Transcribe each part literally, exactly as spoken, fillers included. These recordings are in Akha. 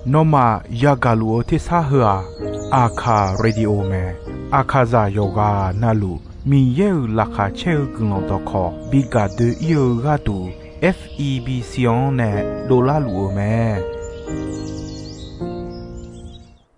Nawmaf yagaq luf-eu tersar heu-aq, Aqkaq Radio mae. Aqkaqzaq yawqghaq navluf Miqyaer-euq laqkhaq caer-eu guiqlanq dawqkawq bi gaq doe-ir-eu gharduq, F E B C-anr nae dovlar luf-eu mae.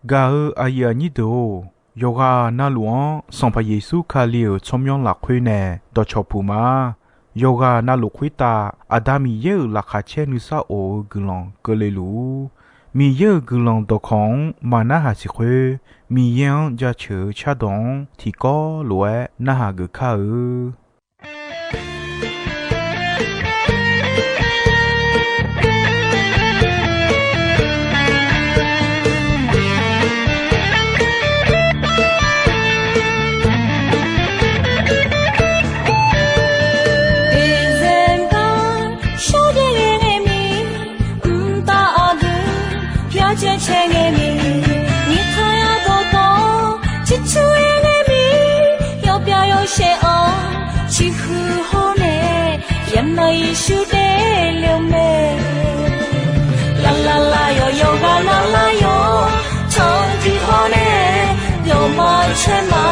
Gaq-eu aqyuif aqnyir deuq-or, yawqghaq navluf-anr Sanqpaq Yeqsur Kali-euq tsawrmyanr lafkhoer nae dawqcawq puq ma. Yawqghaq navluf khoertav Aqda Miqyaer-euq laqkhaq caer nuisar of-eu guiqlanq keuvle luf-ur. Miqyaer-euq guiqlanq dawqkawq-anr maqnarhaq siq khoer, Miqyaer-anr jaceuq-eu cardawq-anr tiqkawv lof-aer narhaq geuf kar-eu. December shawrjaev ngae ngae mir, mqtav aqdui pyar caer caer ngae mir, nyiq taq yar dawqtawv ciqcur-aer ngae mir, yawpyav yawshaef-awr ciqhuiq hawr nae, yamq nar Yeqsur daefle-eu mae. Lavlavlav yawq yawqghaq lavlar yawq, tanqdiq hawr nae yawqma caer ma.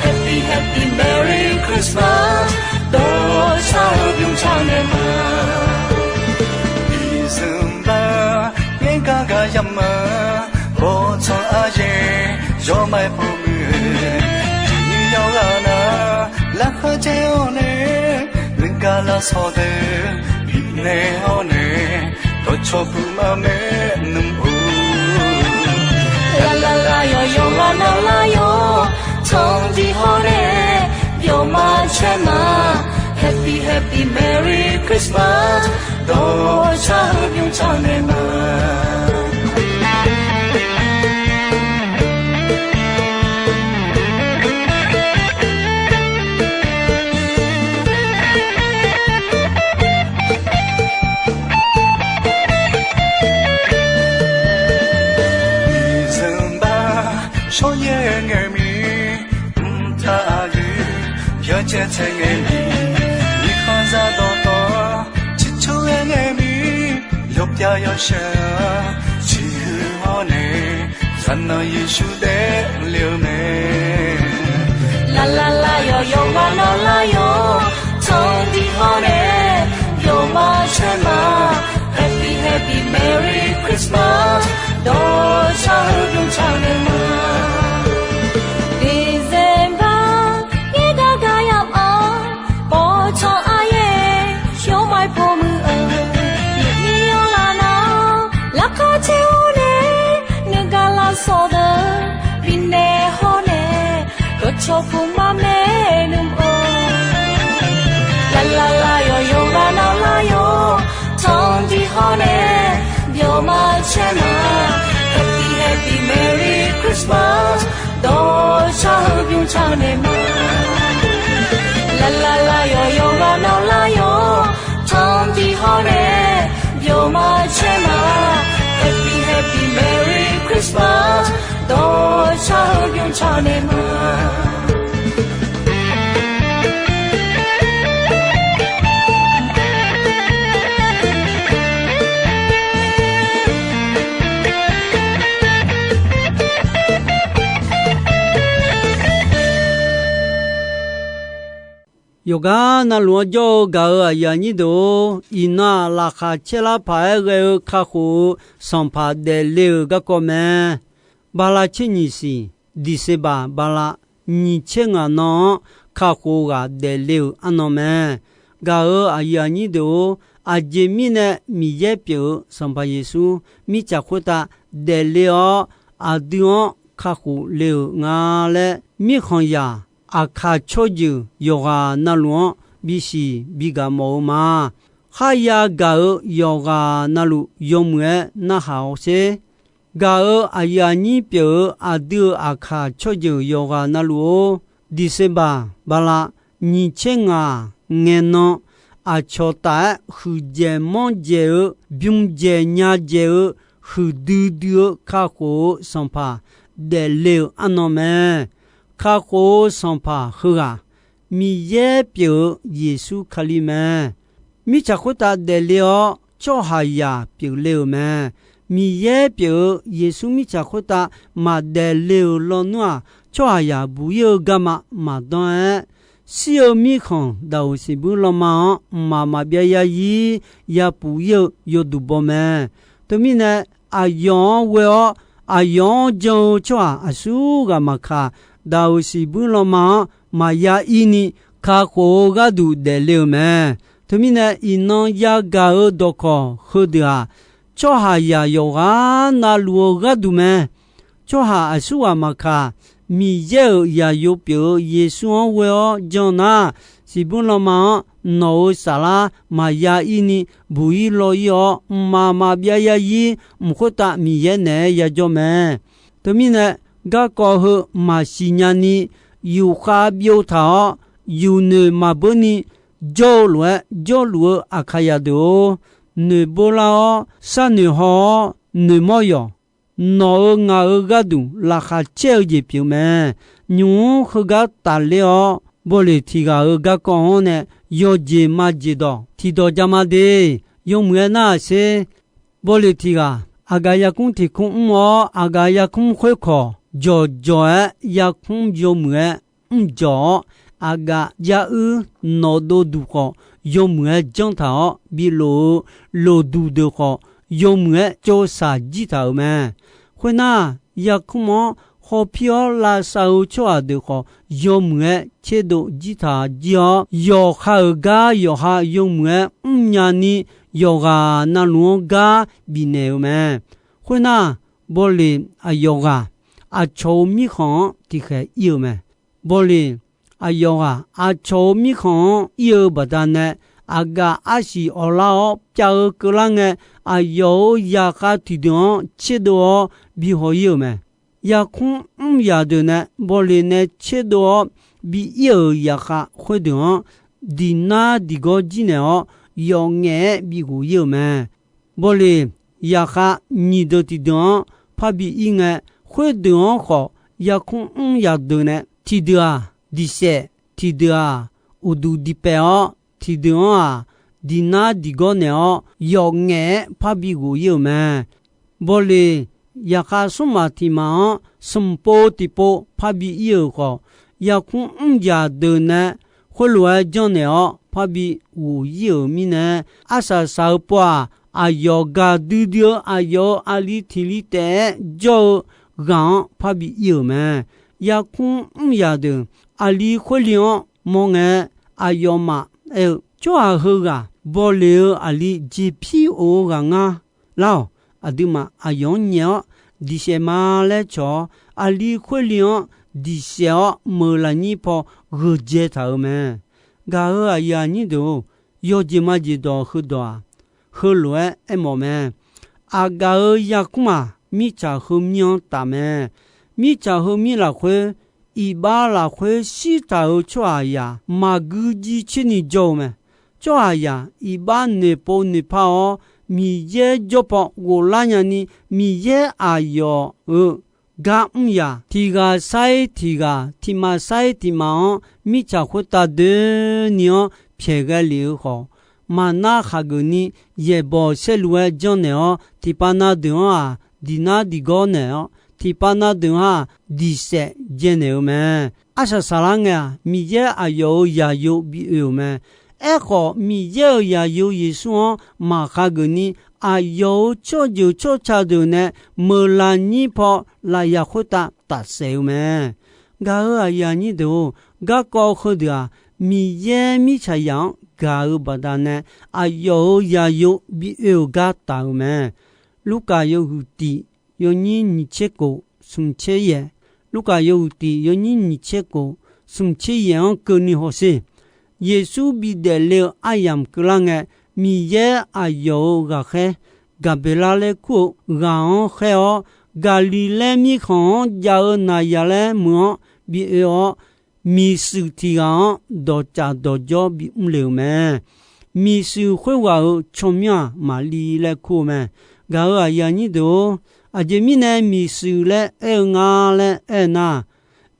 Happy happy Merry Christmas, dawqshaq-eu bymq tsaq naeq ma. December yaergar gar yamq ma, bawrtsanq aryaer yawmaf-aer pov muiq-eu, tiqnyir yawqghaq nar laqkhaq caer-awr nae, nuigar lavsawq deuq bifnaeq hawr nae, dawqcawq puq ma maernmr-or. Lavlavlav yawq yawqghaq lavlar yawq, tanqdiq hawr nae yawqma caer ma. Happy happy Merry Christmas, dawqshaq-eu bymq tsaq naeq ma. December shawrjaev ngae mir, mqtav aqdui pyar caer caer ngae mir, nyiq khanqzaq dawqtawv ciqcur-aer ngae mir, yawpyav yawshaef-awr ciqhuiq hawr nae, zaqnanq Yeqsur daefle-eu mae. Lavlavlav yawq yawqghaq lavlar yawq, tanqdiq hawr nae yawqma caer ma. Happy happy Merry Christmas, dawqshaq-eu bymq tsaq naeq ma. December yaergar gar yamq-awr, bawrtsanq aryaer yawmaf-aer pov muiq-eu, nyiq nyir yawqghaq nar laqkhaq caer-awr nae, nuigar lavsawq deuq bifnaeq hawr nae, dawqcawq puq ma maernmr-or. Lavlavlav yawq yawqghaq lavlar yawq, tanqdiq hawr nae yawqma caer ma. Happy happy Merry Christmas, dawqshaq-eu bymq tsaq naeq ma. Lavlavlav yawq yawqghaq lavlar yawq, tanqdiq hawr nae yawqma caer ma. Happy happy Merry Christmas, dawqshaq-eu bymq tsaq naeq ma. Yawqgar navluf-anr jawr-eu gaq-euq aqyuif aqnyir deuq-or, iqnan-aq, laqkhaq caer lar paq-aer ghae-eu kakhof-eu Sanqpaq daefle-euq garkawv mae. Bala tser nyiq siq, December bala nyiq tser ngaq nan-anr kakhof-eu ghaq daefle-euq arnan mae. Gaq-euq aqyuif aqnyir deuq-or, aqjeq mirnae Miqyaer pyeuf-eu Sanqpaq Yeqsur mirtsaq khoertav daefle-awr, aqdui-anr kakhof le-euq nga laer, mirkhanqzaq Aqkaq tsawrjeuq yawqghaq navluf-anr bisiq bigaq mawf-eu ma. Kharya gaq-euq yawqghaq navluf yawmuiq-aer narhaq-awr sher. Gaq-euq aqyuif aqnyir pyeuf-eu aqdui-euq Aqkaq tsawrjeuq yawqghaq navluf-or, December bala nyiq tser ngaq ngaenan, aqcawq taf-aer huiqdzaeq manrdzaeq-eu, bymrdzaeq nyadzaeq-eu, huiqdui dui-eu kakhof-eu Sanqpaq daefle-euq arnan mae. Kakhof-eu Sanqpaq heughaq, Miqyaer pyeuf-eu Yeqsur Kali mae. Mirtsaq khoertav daefle-awr, tsawrhaqzaq pyeufle-euq mae. Miqyaer pyeuf-eu Yeqsur mirtsaq khoertav maqdaef le-euq lawnmr-aq, tsawrhaqzaq buq-ir-eu garma maqdanr-aer, shir-eu mirkhanq daqoq siqbuir lanma-anr mqmaq maqbyav yarzir yapuq-ir-eu yawduq baw mae. Teumirnae, aqyawf-anr ghoe-awr aqyawf-anr jan-eu tsawrhaq aqsur ghaq maqkaq, daqoq siqbuir lanma-anr maqya ir ni kakhof-eu gharduq daefle-euq mae. Teumirnae, iqnan yagaq-eu dawqkawq heudeuq-aq, tsawrhaqzaq yawqghaq navluf-eu gharduq mae. Tsawrhaq aqsur ghaq maqkaq, Miqyaer-euq zaqyo pyeuf-eu Yeqsur-anr ghoe-awr jan nar, siqbuir lanma-anr nawq-euq saflar maqya ir ni buq-ir law-ir-awr, mqmaq maqbyav yarzir mq khoertav Miqyaer naeq-aer yajawr mae. Teumirnae, garkawv heu maqsiq nyani, yufkhav byov taq-awr, yufnoeq maqbeur ni jawr-eu lof-aer jawrluf-eu Aqkaqzaq deuq-or, noeqbeur lar-awr, sharnoeq haw-awr, noeqmawr yawq. Nawq-euq ngaq-euq gharduq laqkhaq caer-eu jeq pyeuf mae. Nymq-mr heugar tafler-awr, bawleq tiq ghaq-euq garkawv-anr nae yawjeq majeq dawq tiqdawq jama de. Yawmuiq-aer nar-aq sher. Bawleq tiq ghaq, aqgaf yarkmr tiq kmr mr-awr, aqgaf yarkmr khoerkawq jawqjawq-aer yarkmr yawmuiq-aer mrjawq-awr, aqgaf yaruir nawqdov duq khawf yawmuiq-aer janr taq-awr, bilof-eu loqduq deuq khawf yawmuiq-aer tsovsaq jir taq-euq mae. Khoernar, yarkmr-anr hawpir-awr lavsav-eu tsawrhaq deuq khawf yawmuiq-aer tserdov jir taq jir-awr, yawqha-euq gar yawqha yawmuiq-aer mrnya ni, yawqghaq navluf-anr gar bifnaeq-eu mae. Khoernar, bawleq aqyawf ghaq aqcawq-euq mirkhanq-anr tiqkhaeq ir-eu mae. Bawleq aqyawf ghaq aqcawq-euq mirkhanq-anr ir-eu baqdanae, aqgaf arsiq awqlar-awr pyav-eu keuvlar ngae, aqyawf-euq zaqkhav tiqdeuq-anr tserdov-awr bihaw ir-euq mae. Yarkmr mr zaqdeuq nae bawleq nae tserdov-awr bi ir-euq zaqkhav khoerdeuq-anr diqnar diqgawr jir naeq-awr, yawf ngaef-aer bighof ir-euq mae. Bawleq zaqkhav nyiq deuq tiqdeuq-anr parbi ir ngae, khoerdeuq-anr khawf yarkmr mr zaqdeuq nae tiqdeuq-aq diqsaef, tiqdeuq-aq uqduq diqpaef-awr, tiqdeuq-anr-aq diqnar diqgawr naeq-awr, yawf ngaef-aer parbi ghof ir-euq mae. Bawleq zaqkhav smrmaf tiq maf-anr smq pov tiqpov parbi ir-euq khawf, yarkmr mr zaqdeuq nae khoerlof-aer janrnaeq-awr parbi ghof ir-euq mirnae, arsaq saq-eu pov-aq, aqyawf gaqdui dui-eu aqyawf-euq aqli tiq li taef-aer jawr-eu ghaq-anr parbi ir-euq mae. Yarkmr mr zaqdeuq aqli khoerli-anr mawr ngae, aqyawfmaf aer-eu, Tsawrhaq heughaq bawleq-eu aqli jeqpir of-eu ghaq ngar. Lar-awq. Aqduimaf aqyawf-anr nyaef-awr diqsaef ma laer cawq-awr, aqli khoerli-anr diqsaef-awr meuq lafnyir paw gheuqdzae taq-euq mae. Gaq-euq aqyuif aqnyir deuq-or, yawjeq majeq dawq heudawq-aq, heulof-aer aermawf mae. Aqgaf-euq yarkmr-aq, mirtsaq heumir-anr taf mae. Mirtsaq heumir lafkhoer, iqbax lafkhoer shirtaq-euq tsawrhaqzaq maqgui jiv tserni jawr-eu mae. Tsawrhaqzaq iqbax noeqpov noeqpar-awr, Miqyaer jawr paw ghoflar nyani, Miqyaer aqyawf-euq gar mr yaq, tiq ghaq sair tiq ghaq, tiq maf sair tiq maf-anr mirtsaq khoertav doeni-anr pyaeq ghae lef-eu khawf, maqnar khaqgeuf ni yaeqbawq saerlu-aer janrnaeq-awr, tiqpav na deuq-anr-aq, diqnar diqgawr naeq-awr, tiqpav na deuq-anr-aq, diqsaef dzaenaeq-eu mae. Arsaq saqlar ngae-aq, Miqyaer aqyawf-euq zaqyo bi oe-euq mae. Aerkhawf, Miqyaer-euq zaqyo Yeqsur-anr maqkhaqgeuf ni, aqyawf-euq tsawrjeuq tsawrca deuq nae meuq lafnyir paw lafyaq khoertav tafsaef-eu mae. Gaq-euq aqyuif aqnyir deuq-or, garkawv heudeuq-aq, Miqyaer mirtsaqzaq-anr gaq-eu baqdanae, aqyawf-euq zaqyo bi oe-euq gar taf-euq mae. Lurkaf yawhuiq tiq yawnyir nyiq tser kof smq tser yaeq, Lurkaf yawhuiq tiq yawnyir nyiq tser kof smq tser yaeq-anr keuvni hawsher. Yeqsur bidaef le-eu aryamq keuvlar ngae, Miqyaer aqyawf-euq ghaqkhaer Gaqbeqlar laer kur-eu ghaq-anr khaer-awr, Gaqliqlaer mirkhanq-anr jav-eu Naqzaqlaer meuq-anr bi oe-awr, miqshuif tiq ghaq-anr dawqtsaf dawqjawr bimr le-euq mae. Miqshuif khoerghaq-euq tsawrmyanr-aq, Maqli laer kur-eu mae. Gaq-euq aqyuif aqnyir deuq-or, aqjeq mirnae miqshuif laer aer-eu nga laer aer-eu nar,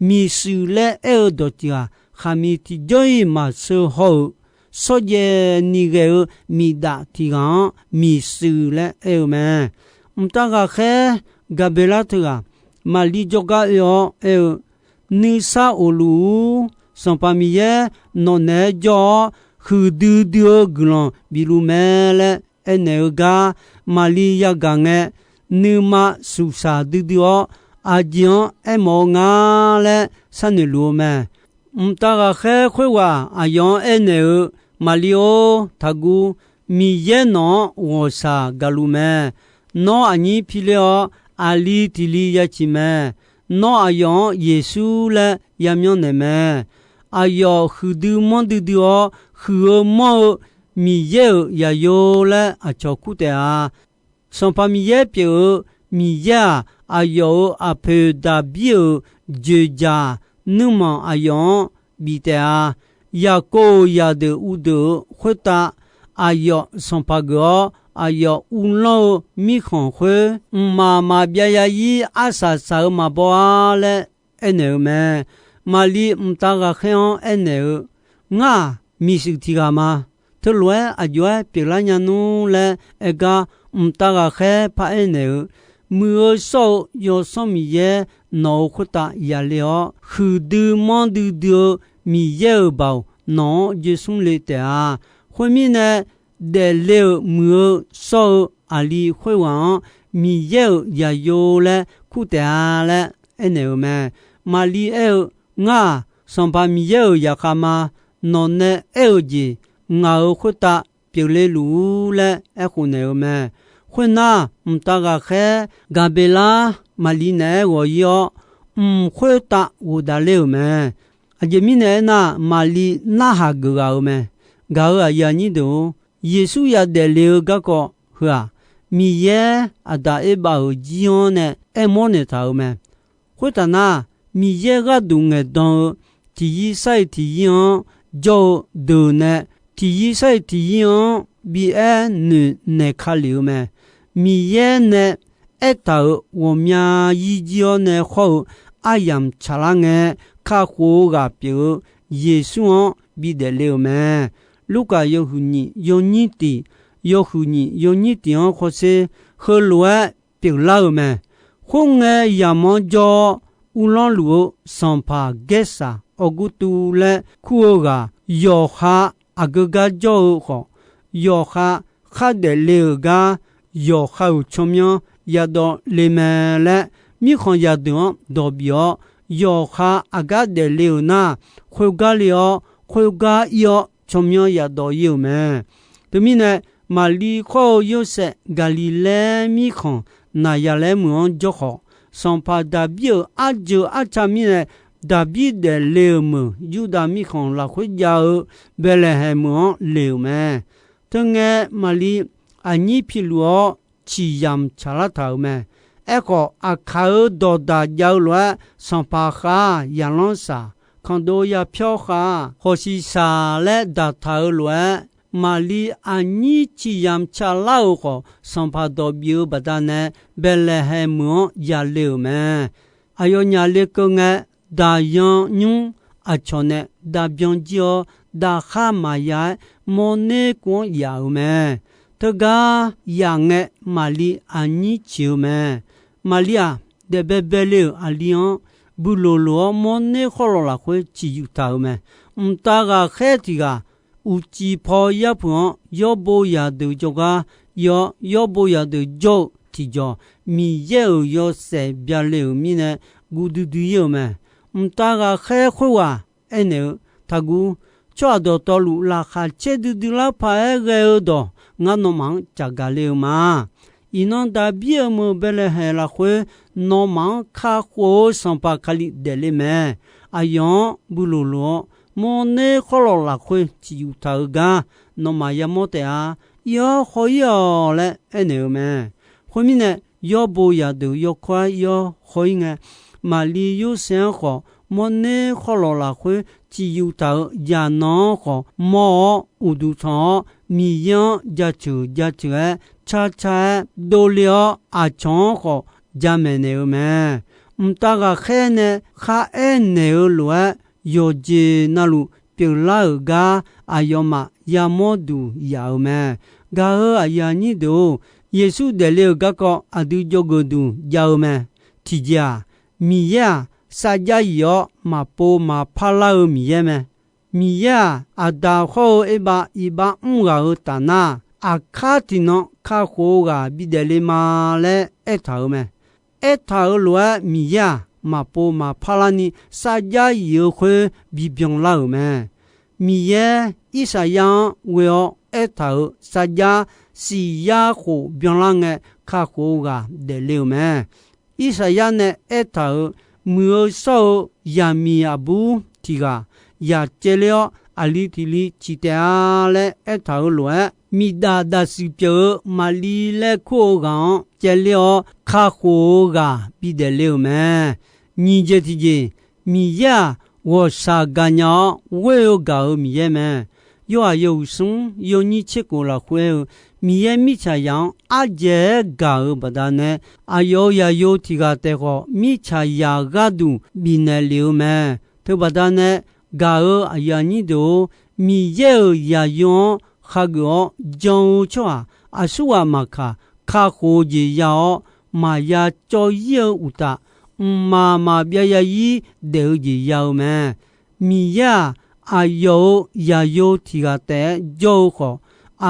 miqshuif laer aer-eu dawqtsuif-aq, khaqmiq tiqjawr-iq maqsheu haw-euq shawrjaev ni ghae-eu miqdaf tiq ghaq-anr miqshuif laer aer-eu mae. Mqtav ghaqkhaer Gaqbeqlar teughaq Maqlir jawrgar oe-awr aer-eu, Nuisar of luf-ur. Sanqpaq Miqyaer nawq naeq-aer jawr-awr, huiqdui dui-eu guiqlanq bif luf mae laer aernaeq-eu gar, Maqlir yagaq ngae, nuima suqsaq duidui-awr, aqjeq-anr aermawf-eu nga laer sharnoeq luf-eu mae. Mqtav ghaqkhaer khoerghaq aqyawf-anr aernaeq-eu, Maqlir-or, taqguv. Miqyaer nawq-anr ghawqshaq gaq luf mae. Nawr aqnyir piler-awr, aqli tiq li ya ciq mae. Nawr aqyawf-anr Yeqsur laer yamyanr naeq mae. Aqyawf huiqdui manrdui dui-awr, huiq-eu manr-eu Miqyaer-euq zaqyo laer aqcawq kur taef-a. Sanqpaq Miqyaer pyeuf-eu Miqyaer-aq, aqyawf-euq aqpoeq Daqbir-euq dzoeqdzaq nuirmanq aqyawf-anr bif taef-a. Yaqkov-euq zaqdeuq uvdeuq-euq khoertav aqyawf sanqpaq geuf-awr, aqyawf uvlanr-eu mirkhanq khoer, mqmaq maqbyav ya-ir arsaq saq-eu maqbaw-ar laer aernaeq-eu mae. Maqli mqtav ghaqkhaer-anr aernaeq-eu, Ngar-aq, miqshuif tiq ghaq ma. Teulof-aer aqjox-aer pyeuflar nya nmr laer aer gar, mqtav ghaqkhaer paraer naeq-eu, Muiq-eu shawr-eu Yawsanr Miqyaer nawq-euq khoertav yale-awr, huiqdui manrdui dui-eu Miqyaer-euq baoq nawq-anr joesmr le taef-a. Khoermirnae, daefle-euq muiq-eu shawr-eu aqli khoerghaq-anr Miqyaer-euq zaqyo laer kur taef-a laer aernaeq-eu mae. Maqli aer-eu, Ngar-aq, Sanqpaq Miqyaer-euq zaqkhav ma. Nawq nae aer-eu jeq ngaq-euq khoertav pyeufle luf-ur laer aerkhof naeq-eu mae. Khoernar, mqtav ghaqkhaer Gaqbeqlar Maqli naeq-aer ghawq-ir-awr, mq khoertav ghofdaef ler-euq mae. Aqjeq mirnae aernar, Maqli narhaq geuf ghaq-euq mae. Gaq-euq aqyuif aqnyir deuq-or, Yeqsur yadaef le-eu garkawv heu-aq, Miqyaer Aqdaq Erbav-euq jir-anr nae aermawr naeqtaq-euq mae. Khoertaf nar, Miqyaer gharduq ngaeqdan-eu tiqyir sar-iq tiqyir-anr jawr-eu deuq nae tiqyir sar-iq tiqyir-anr bi aer noeq naeq ka lef-eu mae. Miqyaer nae aertaq-euq ghawqmya yir jir-awr nae khawr-eu aryamq tsaqlar ngae, kakhof-eu ghaq pyeuf-eu Yeqsur-anr bidaef le-euq mae. Lurkaf yawhuiq nyiq yawnyir tiq, yawhuiq nyiq yawnyir tiq-anr khawrsher heulof-aer pyeuflar-euq mae. Khoerngae yamq-anr jawr-awr, uvlanr luf-eu sanqpaq Gaersaq Awqgurtuv laer kur-eu ghaq, yawqha aqgeu gar jawr-eu khawf, yawqha khardaef le-euq gar, yawqha-euq tsawrmyanr yadawv le mae laer, mirkhanq zaqdeuq-anr dawq bif-awr, yawqha aqgar daefle-euq nar, khoergar le-awr, khoergar ir-awr, tsawrmyanr yadawv ir-euq mae. Teumirnae, Maqli khawr-eu Yorsaev Gaqliqlaer mirkhanq Naqzaqlaer meuq-anr jawr khawf, sanqpaq Daqbir-euq arjeuq arca mirnae, Daqbir daefle-euq meuq Yurdav mirkhanq lafkhoer jav-eu Baeqlaeqhaeq meuq-anr le-euq mae. Teungae, Maqli aqnyir piluf-awr ciqyamq tsaqlar taq-euq mae. Aerkhawf, aqkaq-euq dawqdaq jav-eu lof-aer, sanqpaq khav-aq, yaqlanr shaq, khanqdov yapyawr khav-aq, hawqshiq shaq laer daqtaq-euq lof-aer, Maqli aqnyir ciqyamq tsaqlar-euq khawf, sanqpaq dawq bif-eu baqdanae Baeqlaeqhaeq meuq-anr yale-euq mae. Aqyawfnyaf lekeuv ngae, daqyan nymr aqcawq nae dav byan jir-awr, dav khar maqya-aer mawrner kuv-anr yaf-euq mae. Teugar yaf ngae, Maqli aqnyir ciq-eu mae. Maqli-aq, daefbae baele-euq aqli-anr builoq loq-awr, mawrner khawrlawq lafkhoer ciq yuf taq-euq mae. Mqtav ghaqkhaer tiq ghaq uqcif paw yarpuq-anr yawrbo zaqdeuq jawrgar ir-awr, yawrbo zaqdeuq jawr-eu tiqjawq, Miqyaer-euq yawshaef byale-euq mirnae guv duidui ir-euq mae. Mqtav ghaqkhaer khoerghaq aernaeq-eu, Taqguv. Tsawrhaq dawqtawvluf laqkhaq caer duidui lar paq-aer ghae-eu dawq, ngar nawmaf-anr caqgaq le-eu ma. Iqnan Daqbir-euq meuq Baeqlaeqhaeq lafkhoer nawmaf-anr kakhof-eu Sanqpaq Kali daefle mae. Aqyawf-anr builoq loq-awr, mawrner khawrlawq lafkhoer ciq yuf taq-eu gar nawmaf yamawr taef-a. Ir-awr haw-ir-awq laer aernaeq-eu mae. Khoermirnae, yawrbo zaqdeuq yawkawr-aer ir-awr haw-ir ngae, Maqli Yorsaev-anr khawf, mawrner khawrlawq lafkhoer ciq yuf taq-euq zaqnanq-anr khawf mawr-awr, uqduq tanq-awr, Miqyaer-anr jaceuq jaceuq-aer, car car-aer dovle-awr, aqcawq-anr khawf jamaeq naeq-eu mae. Mqtav ghaqkhaer nae kharaer naeq-eu lof-aer, yawqjeq navluf pyeuflar-euq gar aqyawfmaf yamawr duq yaf-eu mae. Gaq-euq aqyuif aqnyir deuq-or, Yeqsur daefle-euq garkawv aqdui jawrgeuf duq jav-eu mae. Tiqjeq-aq, Miqyaer-aq, sarjax yif-awr maqpov maqpar lar-eu Miqyaer mae. Miqyaer-aq, Aqdaq hawr-eu Erbav iqbax mr ghaq-euq taf nar, aqkar tiqnan kakhof-eu ghaq bidaef le ma laer aertaq-euq mae. Aertaq-euq lof-aer Miqyaer-aq, maqpov maqpar larni sarjax yif-eu khoer bibyan lar-euq mae. Miqyaer Irsaqyar-anr ghoe-awr aertaq-euq sarjax siq yar khof byanlar ngae, kakhof-eu ghaq daefle-euq mae. Irsaqyar nae aertaq-euq, Muiq-eu shawr-eu yaqmiq aqbur tiq ghaq yaq caevler-awr, aqli tiq li ciq taef-a laer aertaq-euq lof-aer, miqdaq daqsiq pyeuf-eu Maqli laer kur-eu ghaq-anr caevler-awr, kakhof-eu ghaq bidaef le-euq mae. Nyiq jeq tiqjeq, Miqyaer-aq, ghawqshaq gaqnya-awr ghoer-eu gaq-euq Miqyaer mae. Yorhaq yawhuiq smr yawnyir tserkhof lafkhoer aer-eu, Miqyaer mirtsaqzaq-anr ardzaeq-aer gaq-euq baqdanae, aqyawf-euq zaqyo tiq ghaq taef khawf, mirtsaqzaq gharduq bifnaeq lef-eu mae. Teubaqdanae, gaq-euq aqyuif aqnyir deuq-or, Miqyaer-euq zaqyo-anr khageuf-awr jan-eu tsawrhaq aqsurghaq maqkaq, kakhof-eu jeq ya-awr, maqya cawv-ir-eu uqtaf, mqmaq maqbyav ya-ir daef-eu jeq ya-eu mae. Miqyaer-aq, aqyawf-euq zaqyo tiq ghaq taef-aer jawr-eu khawf,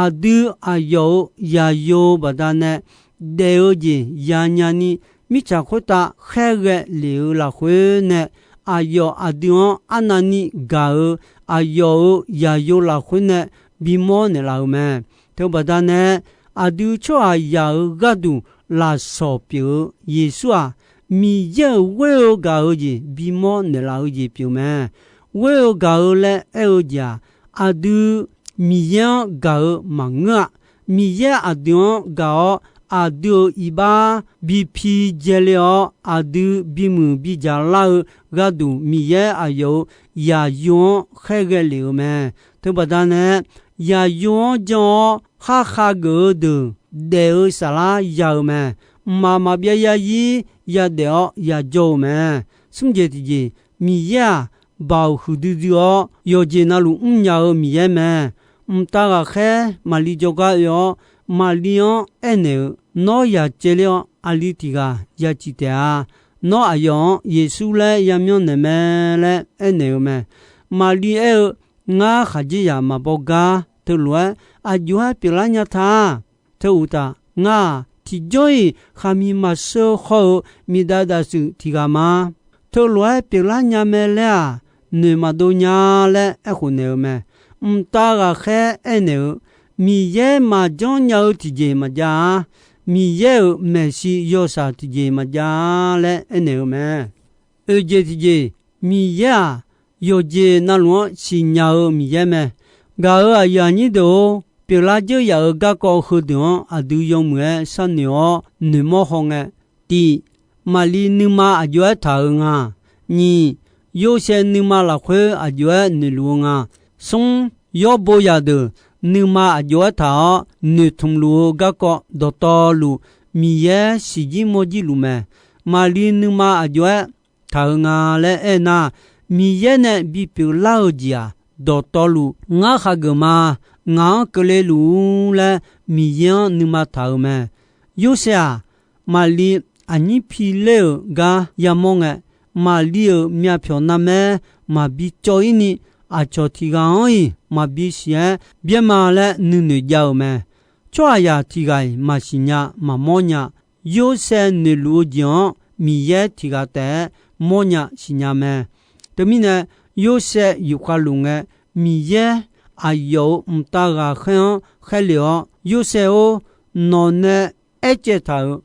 aqdui aqyawf-euq zaqyo baqdanae daef-eu jeq yanya ni, mirtsaq khoertav khaerghae lef-eu lafkhoer nae, aqyawf aqdui-anr arnavni gaq-eu aqyawf-euq zaqyo lafkhoer nae bimawr naeqlaf-euq mae. Teubaqdanae, aqdui tsawrhaqzaq-euq gharduq lafsawq pyeuf-eu Yeqsur-aq, Miqyaer-euq ghoer-eu gaq-eu jeq bimawr naeqlaf-eu jeq pyeuf mae. Ghoer-eu gaq-eu laer aer-eu jeq-aq, aqdui Miqyaer-anr gaq-eu maqngeur-a. Miqyaer aqdui-anr gaq-awr, aqdui-euq iqbax bipi dzaeler-awr, aqdui bimuiq bidzaq lar-eu gharduq, Miqyaer aqyawf-euq zaqyo-anr khaerghae lef-eu mae. Teubaqdanae, zaqyo-anr jan-awr khar khageuf-eu deuq daef-eu saflar ya-eu mae. Mqmaq maqbyav ya-ir yadaef-awr yajawr-eu mae. Smr jeq tiqjeq, Miqyaer-aq, baoq huiqdui dui-awr yawqjeq navluf mrnya-eu Miqyaer mae. Mqtav ghaqkhaer Maqli jawrgar oe-awr, Maqli-anr aernaeq-euq, Nawr yaq caevler-awr aqli tiq ghaq ya ciq taef-a. Nawr aqyawf-anr Yeqsur laer yamyanr naeq mae laer aernaeq-eu mae. Maqli aer-eu, Ngar khaqdzerzaq maqbaw gar, teulof-aer aqjox-aer pyeuflar nya ta-a. Teu uqtaf, ngar-aq, tiqjawr-iq khaqmiq maqsheur hawr-eu miqdaq daqsuif tiq ghaq ma. Teulof-aer pyeuflar nya mae laer-aq, noeq maqdov nya laer aerkhof naeq-eu mae. Mqtav ghaqkhaer aernaeq-eu, Miqyaer maqjanr nya-eu tiqjeq maqjav-a. Miqyaer-euq maeqshi yawshaq tiqjeq maqjav-a laer aernaeq-eu mae. Oeq jeq tiqjeq, Miqyaer-aq, yawqjeq navluf-anr siqnya-eu Miqyaer mae. Gaq-euq aqyuif aqnyir deuq-or, pyeuflar dzeur yaf-euq garkawv heudeuq-anr aqdui yawmuiq-aer sharnoeq-awr noeqmawr hawngae, tiq, Maqli nuima aqjox-aer taq-euq nga. Nyiq, Yorsaev nuima lafkhoer aqjox-aer noeqluf-eu nga. Smr, yawrbo zaqdeuq nuima aqjox-aer taq-awr noeqtmq luf-eu garkawv dawqtawvluf Miqyaer siqjir mawrjir luf mae. Maqli nuima aqjox-aer taq-eu nga laer aernar, Miqyaer nae bipyeuf lar-eu jeq-aq, dawqtawvluf ngar khageuf ma. Ngaq-anr keuvle luf-ur laer Miqyaer-anr nuima taq-euq mae. Yorsaev-aq, Maqli aqnyir pi ler-euq gar yamawr ngae, Maqli-euq myavpyawq narmaer maqbi cawv-ir ni, aqcawq tiq ghaq-anr-iq maqbi siq-aer byaer ma laer nuinoeq jav-euq mae. Tsawrhaqzaq tiq ghaq-iq maqsiq nya maqmawr nya. Yorsaev noeqluf-eu jeq-anr Miqyaer tiq ghaq taef-aer mawrnya siqnya mae. Teumirnae, Yorsaev yufkhav luf ngae, Miqyaer aqyawf-euq mqtav ghaqkhaer-anr khaerlef-awr, Yorsaev-or, nawq nae aercaev taq-euq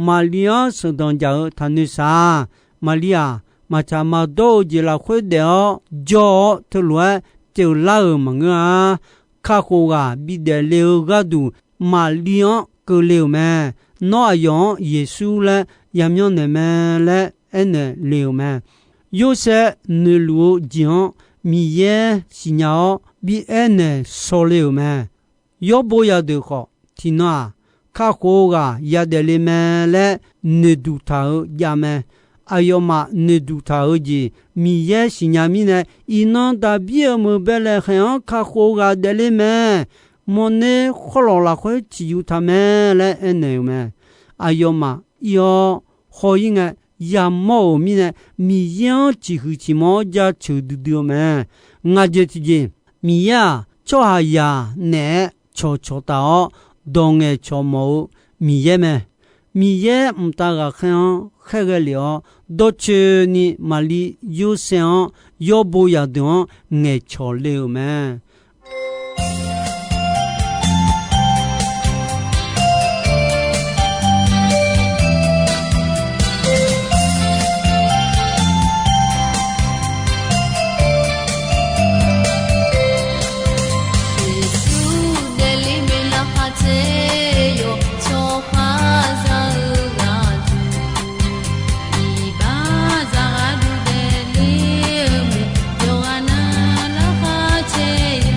Maqli-anr sheuqdanq jaq-eu taqnoeq shaq-a. Maqli-aq, maqtsaq maqdawr-eu jeq lafkhoer daef-awr jawr-awr teulof-aer pyeuflar-euq maqngeur-a. Kakhof ghaq bidaef le-eu gharduq Maqli-anr keuvle-euq mae. Nawr aqyawf-anr Yeqsur laer yamyanr naeq mae laer aernaeq le-euq mae. Yorsaev noeqluf-eu jeq-anr Miqyaer siqnya-awr bi aernaeq shawle-euq mae. Yawrbo zaqdeuq khawf, tiqnan-aq, kakhof-eu ghaq yadaef le mae laer noeqduq taq-euq jav mae. aqyawfmaf noeqduq taq-eu jeq Miqyaer siqnya mirnae, iqnan Daqbir-euq meuq baelaeq khaeq-anr kakhof ghaq daefler mae. Mawrner khawrlawq lafkhoer ciqyuf taq mae laer aernaeq-euq mae. Aqyawfmaf ir-awr haw-ir ngae yamawr-euq mirnae, Miqyaer-anr ciqhuiq ciqmanr-awr jaceuq duidui-eu mae. Ngaq jeq tiqjeq, Miqyaer-aq, tsawrhaqzaq naeq-aer cawqcawq taf-awr, dawq ngaeqcawq mawf-eu Miqyaer mae. Miqyaer mqtav ghaqkhaer-anr khaerghae lef-awr, dawrcoeni Maqlir Yorsaev-anr yawbo yaqdeuq-anr ngaeqcawq le-euq mae. Yeqsur daefle maeq lafkhaq tser yawq, tsawrhaqzaq-eu ghaq duq, iqbaxzaq ghaq duq daefle-eu mae, yawqghaq na lafkhaq tser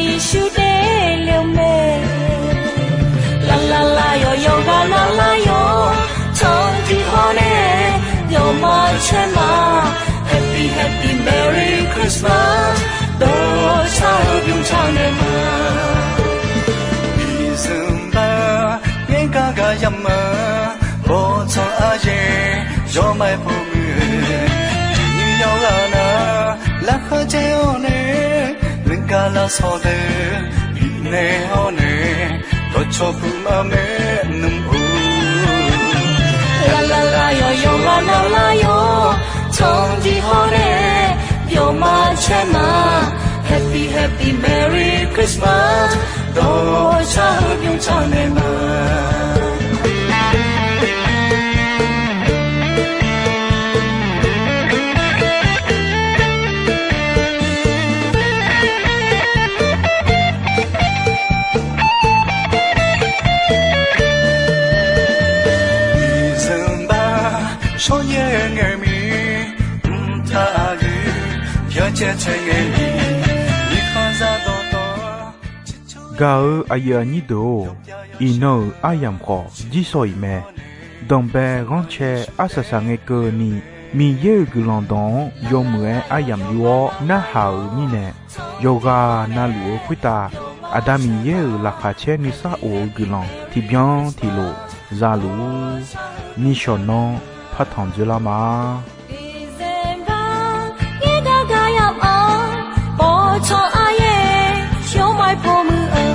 Yeqsur daefle-eu mae. Lavlavlav yawqyawq ghaq lavlar yawq, tanqdiq hawr nae yawqma caer ma. Happy happy Merry Christmas, dawqtaq-eu bymq taq naeq ma. December nyaer gar gar yamq ma. Bawqtsanq aryaer yawmaf pov muiq-eu, nyiq yawq ghaq nar, laqkhaq caer-awr nae, nuigar lavsawq deuq bifnaeq hawr nae, dawqcawq puq ma maernmr-or. Lavlavlav yawqyawq ghaq lavlar yawq, tanqdiq hawr nae yawqma caer ma. Happy happy Merry Christmas, dawqtaq-eu bymq taq naeq ma. December shawryaer ngae mir, mqtav aqgeu yawcaev caev ngae mir, mirkhanq za dawqtawv. Gaq-eu aqyuif aqnyir deuq-or, iqnan-euq aryamq khawf jirsawq iq mae. Danqbae ghanrcae arsaq saq ngae keuvni, Miqyaer-euq guiqlanq dawq-anr yawmuiq-aer aryamq yur-awr narhaq-euq mirnae, yawqghaq navluf-eu khoertav Aqda Miqyaer-euq laqkhaq caer nuisar of-eu guiqlanq tiqbyan tiqlof za luf-ur. Nishawq nanr partanq dzoerlar ma. December nyaer gar gar yamq-anr, bawqtsanq aryaer yawmaf pov muiq-eu,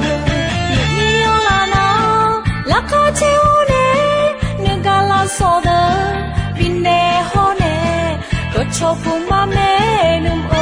nyiq yawq ghaq nar, laqkhaq caer-awr nae, nuigar lavsawq deuq bifnaeq hawr nae, dawqcawq puq ma maernmr-or.